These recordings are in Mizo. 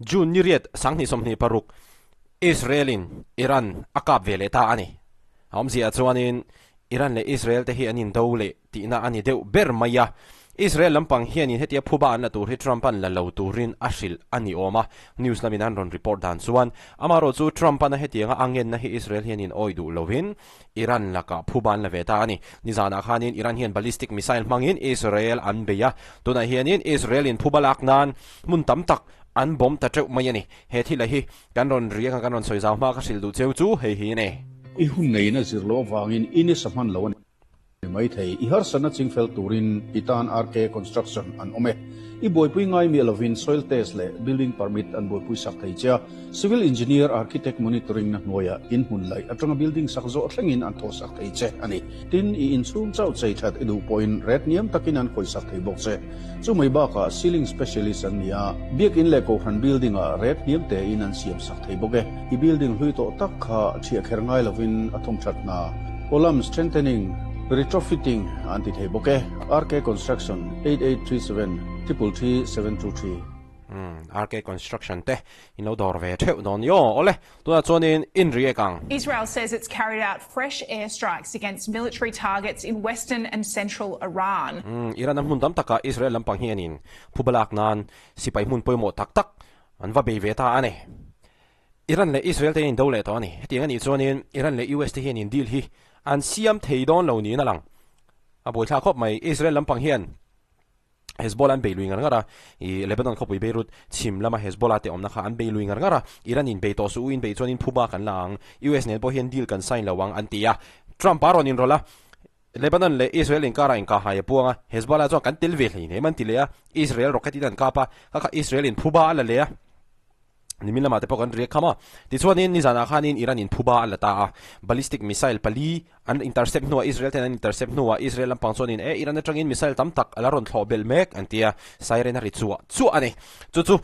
June ni riat 2026 Israel-in Iran a kap ve leh ta a ni. A awmzia chuanin Iran leh Israel te hi an indo leh tihna a ni deuh ber mai a. Israel lampang hianin hetia phuba an la tur hi Trump-a'n la lo turin a hrilh a ni awm a, news lamin an rawn report dan chuan. Amaherawh chu Trump-a'n a hetianga a ngenna hi Israel hianin awi duh lovin Iran lakah phuba an la ve ta a ni. Nizanah khanin Iran hian ballistic missile hmangin Israel an bei a, tunah hianin Israel-in phuba lak nan hmun tam tak an bawm ta teuh mai a ni. He thila hi kan rawn riak a, kan rawn sawi zau hma ka hrilh duh cheu chu hei hi a ni. I hun neiin a zir loh avangin i nisa hman lo a ni maithei. I harsatna chingfel turin i tan RK Construction an awm e. I buaipui ngai miah lovin soil test leh building permit an buaipui sak thei che a. Civil Engineer Architect Monitoring na hnuaiah in hmun laih atanga building sak zawh thlengin an thawh sak thei che a ni. Tin, i inchhung chauh chei that i duh pawhin ret hniam takin an khawih sak thei bawk che. Chu mai bakah ceiling specialist an ni a, biakin leh kohhran building ah ret hniam tein an siam sak thei bawk e. I building hlui tawh tak kha thiah kher ngai lovin a thawm that hna, column strengthening, retrofitting an ti thei bawk e. RK Construction, 8837 333 723. RK Construction te in lo dawr ve theuh dawn ni aw. Awle, tunah chuanin in react ang. Israel says it's carried out fresh airstrikes against military targets in western and central Iran. Iran a hmun tam takah Israel lampang hianin phuba lak nan sipai hmun pawimawh tak tak an va bei ve ta a ni. Iran leh Israel te hian in do leh tawh a ni. Hetiang a nih chuanin Iran leh US te hian in deal hi an siam thei dawn lo niin a lang. A buaithlak khawp mai. Israel lampang hian Hezbollah an bei lui ngar ngar a, i Lebanon khawpui Beirut chhim lama Hezbollah te awmna kha an bei lui ngar ngar a, Iran in bei tawh suh u, in bei chuan in phuba kan la ang, US nen pawh hian deal kan sign lo ang an ti a, Trump a rawn inrawlh a, Lebanon leh Israel inkara inkahhai a puang a, Hezbollah chuan kan tel ve hleihnem an ti leh a, Israel rocket in an kap a, kha kha Israel in phuba a la leh a. Nimin lamah te pawh kan riak kham a. Tichuanin nizanah khanin Iran in phuba a la ta a. Ballistic missile pali an intercept hnuah Israel ten an intercept hnuah Israel lampang chuanin e Iran atangin missile tam tak a la rawn thlawh belh mek an ti a. Siren a ri chuah chuah a ni. Chu chu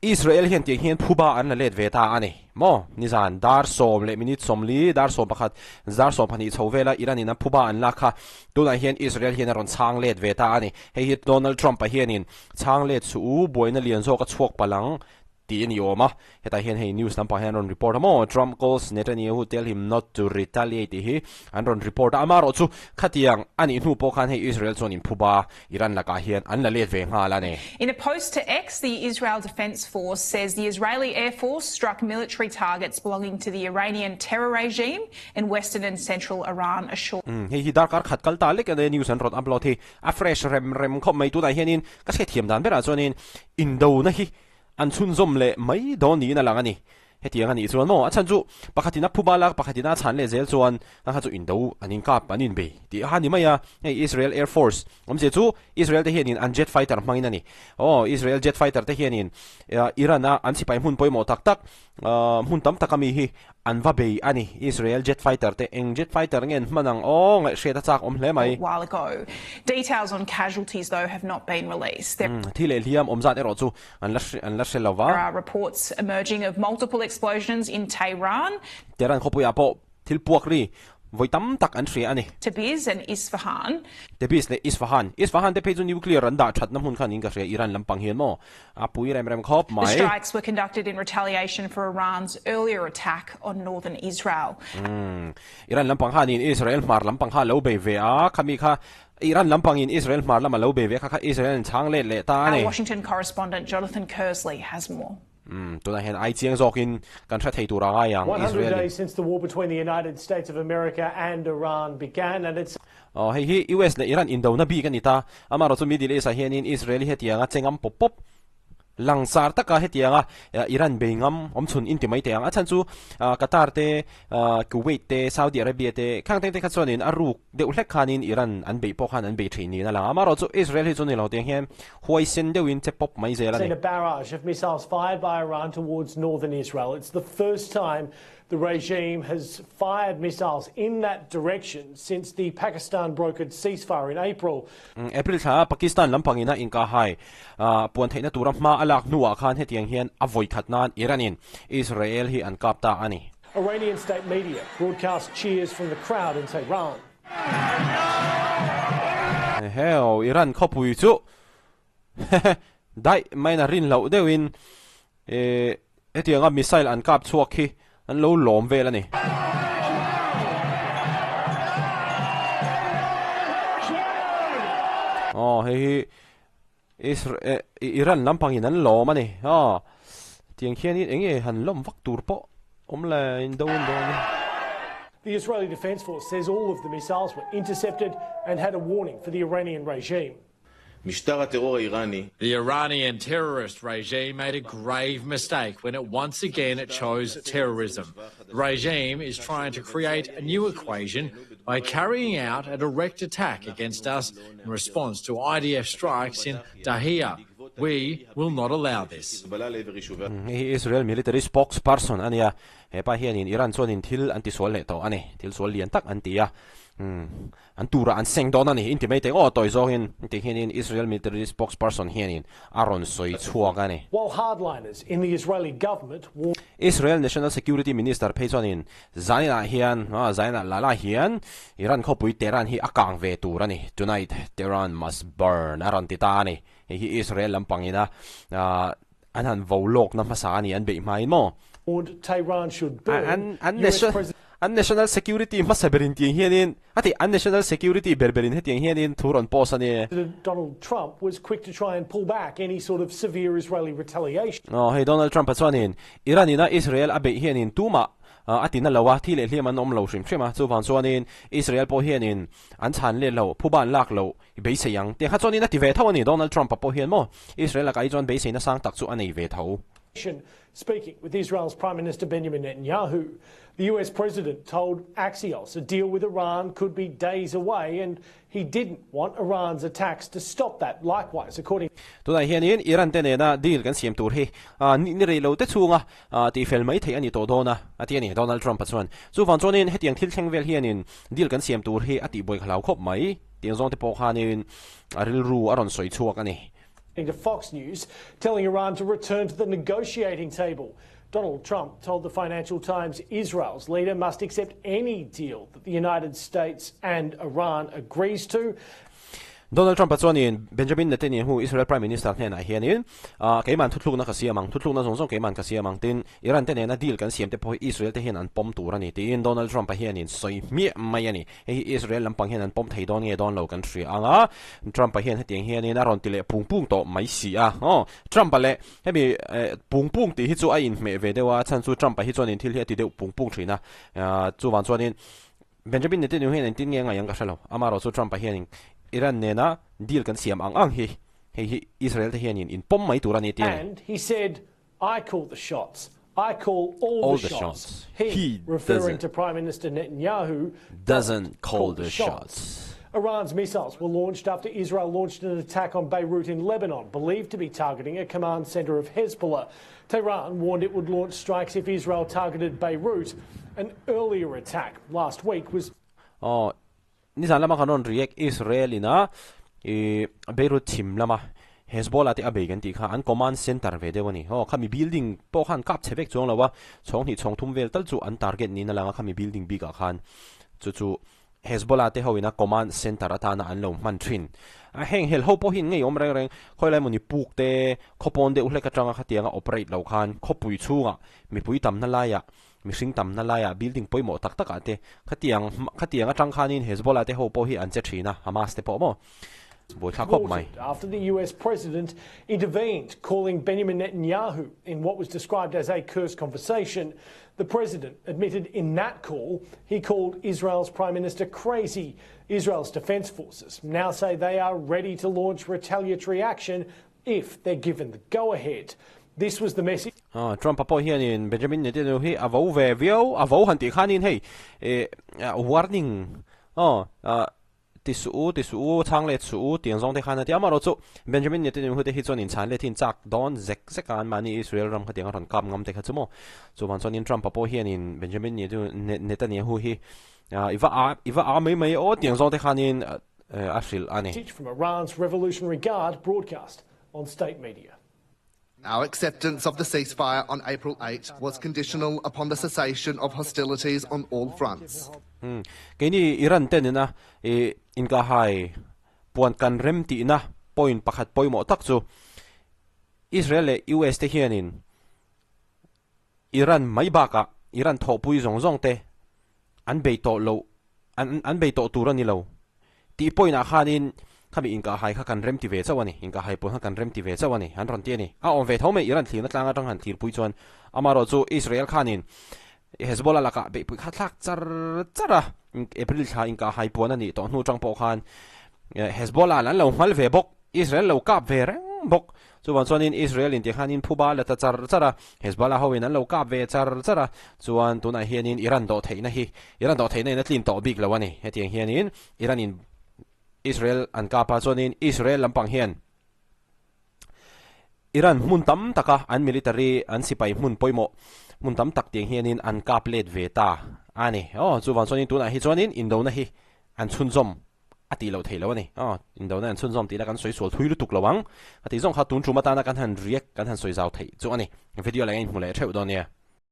Israel hian tiang hian phuba an la let ve ta a ni maw? Nizan dar sawm leh minute sawmli dar sawm pakhat dar sawm pahnih chho vela Iran in a phuba an lak kha tunah hian Israel hian a rawn chhang let ve ta a ni. Hei hi Donald Trump a hianin Chhang let suh u, buaina lian zawk a chhuak palh ang tih a ni awm a. Hetah hian hei news lampang hian an rawn report a maw, Trump calls Netanyahu tell him not to retaliate tih hi an rawn report a. Amaherawh chu khatiang a nih hnu pawh khan hei Israel chuan inphuba Iran lakah hian an la let ve nghal a ni. In a post to X, the Israel Defense Force says the Israeli Air Force struck military targets belonging to the Iranian terror regime in western and central Iran a short Hei hi darkar khat kal ta lek a news an rawn upload hi. A fresh rem rem khawp mai tunah hianin ka hrethiam dan berah chuanin indona hi an chhunzawm leh mai dawn niin a lang a ni. Hetiang a nih chuan maw a chhan chu pakhatin a phuba lak pakhatin a chhan leh zel chuan a kha chu indo an inkap an inbei tih a ni mai a. Hei Israel Air Force awmzia chu Israel te hianin an jet fighter hmangin a ni. Aw Israel jet fighter te hianin Iran a an sipai hmun pawimawh tak tak Hmun tam taka mi hi an va bei a ni. Israel jet fighter te eng jet fighter nge an hman ang aw ngaihhriat a chak awm hle mai. while ago. Details on casualties though have not been released. There Thi leh hliam awm zat erawh chu an la an la hre lo va. are reports emerging of multiple explosions in Tehran. Tehran khawpuiah pawh Thil puak ri vawi tam tak an hria a ni. Tabriz and Isfahan. Tabriz leh Isfahan. Isfahan te phei chu nuclear an dah thatna hmun khan in ka hria Iran lampang hian maw? A pui rem rem khawp mai. The strikes were conducted in retaliation for Iran's earlier attack on northern Israel. Iran lampang khanin Israel hmar lampang kha a lo bei ve a, khami kha Iran lampangin Israel hmar lam a lo bei ve kha kha Israel an chhang let leh ta a ni. Our Washington correspondent Jonathan Kersley has more. Umm, tunah hian ai chiang zawkin kan hre thei tur a ngai ang, 100 Israel in. days since the war between the United States of America and Iran began and it's. Aw, hei hi US leh Iran indona bik a ni ta. Amaherawh chu Middle East ah hianin Israel hi hetianga che ngam pawp pawp, langsar taka hetianga Iran bei ngam awm chhun inti mai teh ang. A chhan chu Qatar te, Kuwait te, Saudi Arabia te, khang teng te kha chuanin a ruk deuh hlek khanin Iran an beih pawh khan an bei thin niin a lang a. Amaherawh chu Israel hi chu ni lo tiang hian huaisen deuhin che pawp mai zel a ni. Seen a barrage of missiles fired by Iran towards northern Israel. It's the first time the regime has fired missiles in that direction since the Pakistan brokered ceasefire in April. April thla Pakistan lampangin a inkahhai puan theihna tura hma a lak hnuah khan hetiang hian a vawi khat nan Iran-in Israel hi an kap ta a ni. Iranian state media broadcast cheers from the crowd in Tehran. Heo, Iran khawpui chu daih maiin a rin loh deuhin. Eh, hetianga missile an kap chhuak hi an lo lawm vel a ni. Aw, hei hi Isra eh Iran lampangin an lawm a ni. Aw, tiang khianin eng nge han lawm vak tur pawh awm le indo in dawn a. The Israeli Defence Force says all of the missiles were intercepted and had a warning for the Iranian regime. The Iranian terrorist regime made a grave mistake when it once again chose terrorism. The regime is trying to create a new equation by carrying out a direct attack against us in response to IDF strikes in Dahiya. We will not allow this. Hei hi Israel military spokesperson a nia. Hepa hianin Iran chuanin thil an tisual leh tawh a ni. Thil sual lian tak an ti a. An turah an seng dawn a ni. Inti mai teh aw tawi zawngin ti hianin Israel military spokesperson hianin a rawn sawi chhuak a ni. While hardliners in the Israeli government warned. Israel National Security Minister phei chuanin Zainah hian Zainah la la hian Iran khawpui Tehran hi a kang ve tur a ni. Tonight Tehran must burn a rawn ti ta a ni. Hei hi Israel lampangina an han vo lawkna hmasa a ni an beih hmain maw? Warned Tehran should burn, An US President. An national security hmasa berin tiang hianin a ti an national security ber berin hetiang hianin thu rawn post a ni. Donald Trump was quick to try and pull back any sort of severe Israeli retaliation. Aw hei Donald Trump a chuanin Iran ina Israel a beih hianin tumah a ti na lo a, thi leh hliam an awm lo hrim hrim a, chuvang chuanin Israel pawh hianin an chhan let lo, phuba an lak lo I beisei ang. Tiang kha chuanin a ti ve tho a ni. Donald Trump-a pawh hian maw Israel lakah hi chuan beiseina sang tak chu a nei ve tho. Speaking with Israel's Prime Minister Benjamin Netanyahu, the US president told Axios a deal with Iran could be days away and he didn't want Iran's attacks to stop that. Likewise, according Tunah hianin Iran te nena deal kan siam tur hi ni ni rei lo te chhunga tihfel mai theih a ni tawh dawn a, a ti a ni Donald Trump-a chuan. Chuvang chuanin hetiang thil thleng vel hianin deal kan siam tur hi a tihbuai ka hlau khawp mai. Tiang zawng te pawh khanin a rilru a rawn sawi chhuak a ni. To Fox News, telling Iran to return to the negotiating table. Donald Trump told the Financial Times Israel's leader must accept any deal that the United States and Iran agrees to. Donald Trump-a chuanin Benjamin Netanyahu, Israel Prime Minister hnenah hianin, Keiman thuthlukna ka siam ang, thuthlukna zawng zawng keiman ka siam ang, tin Iran te nena deal kan siam te pawh hi Israel te hian an pawm tur a ni, tiin Donald Trump-a hianin sawi hmiah mai a ni. Hei hi Israel lampang hian an pawm thei dawn nge dawn lo kan hria ang a, Trump-a hian hetiang hianin a rawn ti leh pung pung tawh mai si a. Aw, Trump-a leh hemi pung pung tih hi chu a inhmeh ve deuh a, a chhan chu Trump-a hi chuanin thil hi a ti deuh pung pung thin a. Chuvang chuanin Benjamin Netanyahu hian engtin nge a ngaih ang ka hre lo, amaherawh chu Trump-a hianin Iran nena deal kan siam ang ang hi, hei hi Israel te hianin inpawm mai tur a ni tih a ni. And he said, I call the shots. I call all, all the, the shots. shots. He, he referring to Prime Minister Netanyahu, doesn't call, call the shots. shots. Iran's missiles were launched after Israel launched an attack on Beirut in Lebanon, believed to be targeting a command center of Hezbollah. Tehran warned it would launch strikes if Israel targeted Beirut. An earlier attack last week was. Oh, Nizan lama kan rawn react Israel ina i Beirut chhim lama Hezbollah te a bei kan tih kha an command center ve deuh a ni. Aw khami building pawh khan kap chhe vek chuang lo a, chhawng hnih chhawng thum vel tal chu an target niin a lang a khami building bik ah khan chu chu Hezbollah te ho ina command center atana an lo hman thin. A heng hel ho pawh hi ngei awm reng reng khawilai mawni puk te khawpawn deuh hlek atanga khatianga operate lo khan khawpui chhungah mipui tamna laiah Mihring tamna laiah building pawimawh tak takah te khatiang khatiang atang khanin Hezbollah te ho pawh hi an che thin a, Hamas te pawh maw? Buaithlak khawp mai. After the US president intervened, calling Benjamin Netanyahu in what was described as a cursed conversation. The president admitted in that call he called Israel's prime minister crazy. Israel's defense forces now say they are ready to launch retaliatory action if they're given the go-ahead. This was the message. Trump-a pawh hianin Benjamin Netanyahu hi a vo ve viau, a vo han tih khanin hei warning aw ti suh u, ti suh u, chhang let suh u tih ang zawng te khan a ti a, amaherawhchu Benjamin Netanyahu te hi chuan inchhan let hi in chak dawn zek zek a, anmahni Israel ram khatiang a rawn kap ngam te kha chu maw. Chuvang chuanin Trump-a pawh hianin Benjamin Netanyahu hi i va a, i va a mai mai aw tih ang zawng te khanin a hrilh a ni. From Iran's Revolutionary Guard broadcast on state media. Our acceptance of the ceasefire on April 8 was conditional upon the cessation of hostilities on all fronts. Keini Iran te nena i inkahhai puan kan rem tihna point pakhat pawimawh tak chu Israel leh US te hianin. Iran mai bakah Iran thawhpui zawng zawng te an bei tawh loh an an bei tawh tur a ni lo tih point ah khanin khami inkahhai kha kan rem ti ve chauh a ni, inkahhai pawn kha kan rem ti ve chauh a ni an rawn ti a ni. A awm ve tho mai Iran thlirna tlang atang han thlirpui chuan amaherawhchu Israel khanin Hezbollah lakah beihpui kha thlak char char a, April thla inkahhai puan a nih tawh hnu tang pawh khan Hezbollah an lo nghal ve bawk, Israel lo kap ve reng bawk. Chuvang chuanin Israel in tikhanin phuba la ta char char a, Hezbollah ho in an lo kap ve char char a, chuan tunah hianin Iran dawh theihna hi Iran dawh theihna in a tlin tawh bik lo a ni. Hetiang hianin Iran in Israel an kap a, chuanin Israel lampang hian Iran hmun tam taka an military an sipai hmun pawimawh hmun tam tak tiang hianin an kap let ve ta a ni. Aw chuvang chuanin tunah hi chuanin indona hi an chhunzawm a tih loh theih loh a ni. Aw indona an chhunzawm tih la kan sawi sual thui lutuk lo ang. A tih zawng kha tun tum atana kan han react kan han sawi zau theih chu a ni. Video leh a inhmu leh theuh dawn nia.